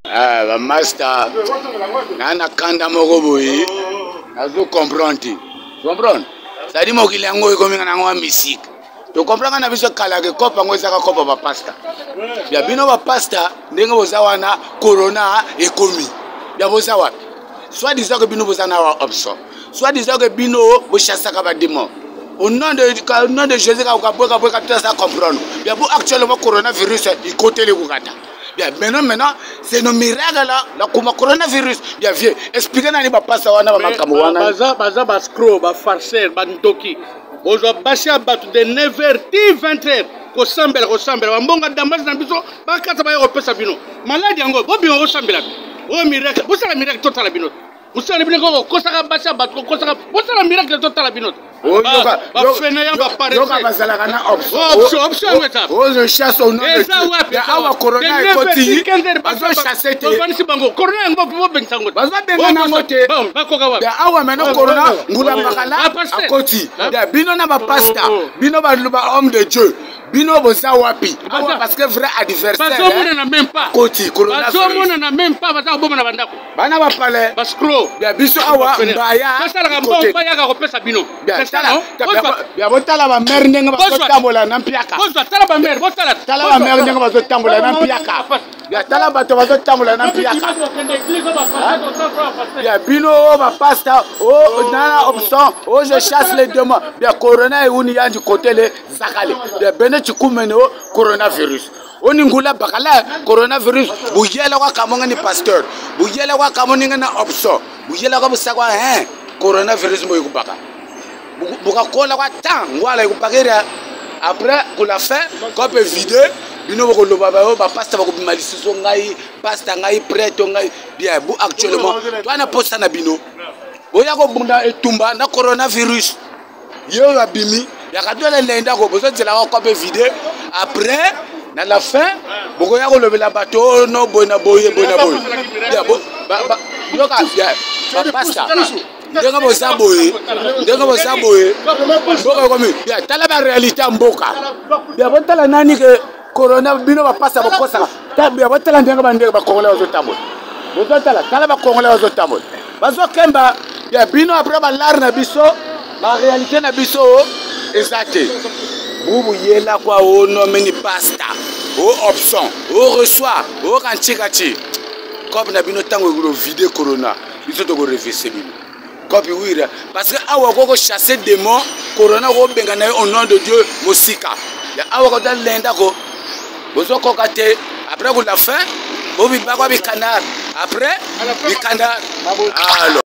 Ah, ba master na na kanda moko boye nazo comprendre te comprendre cestadi mokili yango ekomi nga nango ya misike tokompranga na biso kala ke kope yango ezaka kope bapasta ya bino bapasta ndenge boza wana corona ekomi ya boza wapi soit disant ke bino boza na option soit disant ke bino bochassaka bademon au nom de, au nom de jésus kakabweka bweka tout ça comprendre ya bo actuellement coronavirus ikoteli kokata. Bien, maintenant, maintenant, c'est nos miracles là, la kuma coronavirus. Bien, vieux, expliquez nani ba pasta wana ba makambo wana. Baza baza ba scro, ba farceur, ba ndoki. Bozwa basi ya bato de 9h ti 20h kosambela kosambela bambongo damage na biso bakata baya kopesa bino maladi yango bobima kosambela oyo miracle bosala miracle totala bino mosala bino koko kokosaka basi ya bato kokosaka bosala miracle totala bino bafeneya bapareyoka bazalaka na option yango eza ozo chasse au nom eza wapi awa corona ekoti bazo chasse te bovanisi bango corona yango bobengisa yango bazobengana yango te bakoka wapi awa maintenant corona ngula makala akoti bino na bapasta bino ba homme de dieu bino boza wapi awa parce que vrai adversaire bazomonana même pas koti corona bazomonana même pas baza koboma na bandako bana bapale bascro ya biso awa mbaya basalaka mbongo bayaka kopesa bino ya botala bamere ndenge bazotambola na mpiaka tala bamere botala tala bamere ndenge bazotambola na mpiaka ya tala bato bazotambola na mpiaka ya bino bapasta o nana option o je chasse les démons ya corona euni yandi kotele zakale ya bene chikumene o coronavirus oni ngula bakala coronavirus buyela kwa kamonga ni pasteur buyela kwa kamoninga na option buyela kwa busakwa hein coronavirus mbo ikubaka bukakola kwa tan ngwala ikubakira après pour la fin kope vide bino bokoloba bayo bapasta bakobima lisusu ngai pasta ngai prêtre ngai bien bu actuellement toana posa na bino boya kobunda etumba na coronavirus ye oyo abimi yaka tole ndako bozozelaka kope vide après na la fin bokoya kolobela bato oyo no boye na boye boye na boye yoka bapasta ndenge boza boye ndenge boza boye mboka ekomi ya tala baréalité ya mboka ya botala nani ke corona bino bapasta bokosaka ya botala ndenge bandenge bakongolais bazotambola bozotala tala bakongolais bazotambola bazokemba ya bino apres balare na biso baréalité na biso eza te bubu yela kwa o nomeni pasta o option o reçoit o kanchikachi cope na bino ntango ekolo vide corona biso tokorevese bino cope wira parce que awa okoko chasse démon corona okobenga na ye au nom de dieu mosika ya awa kota lenda ko bozokoka te après ku la fin bobibakwa bikanda après bikanda alors.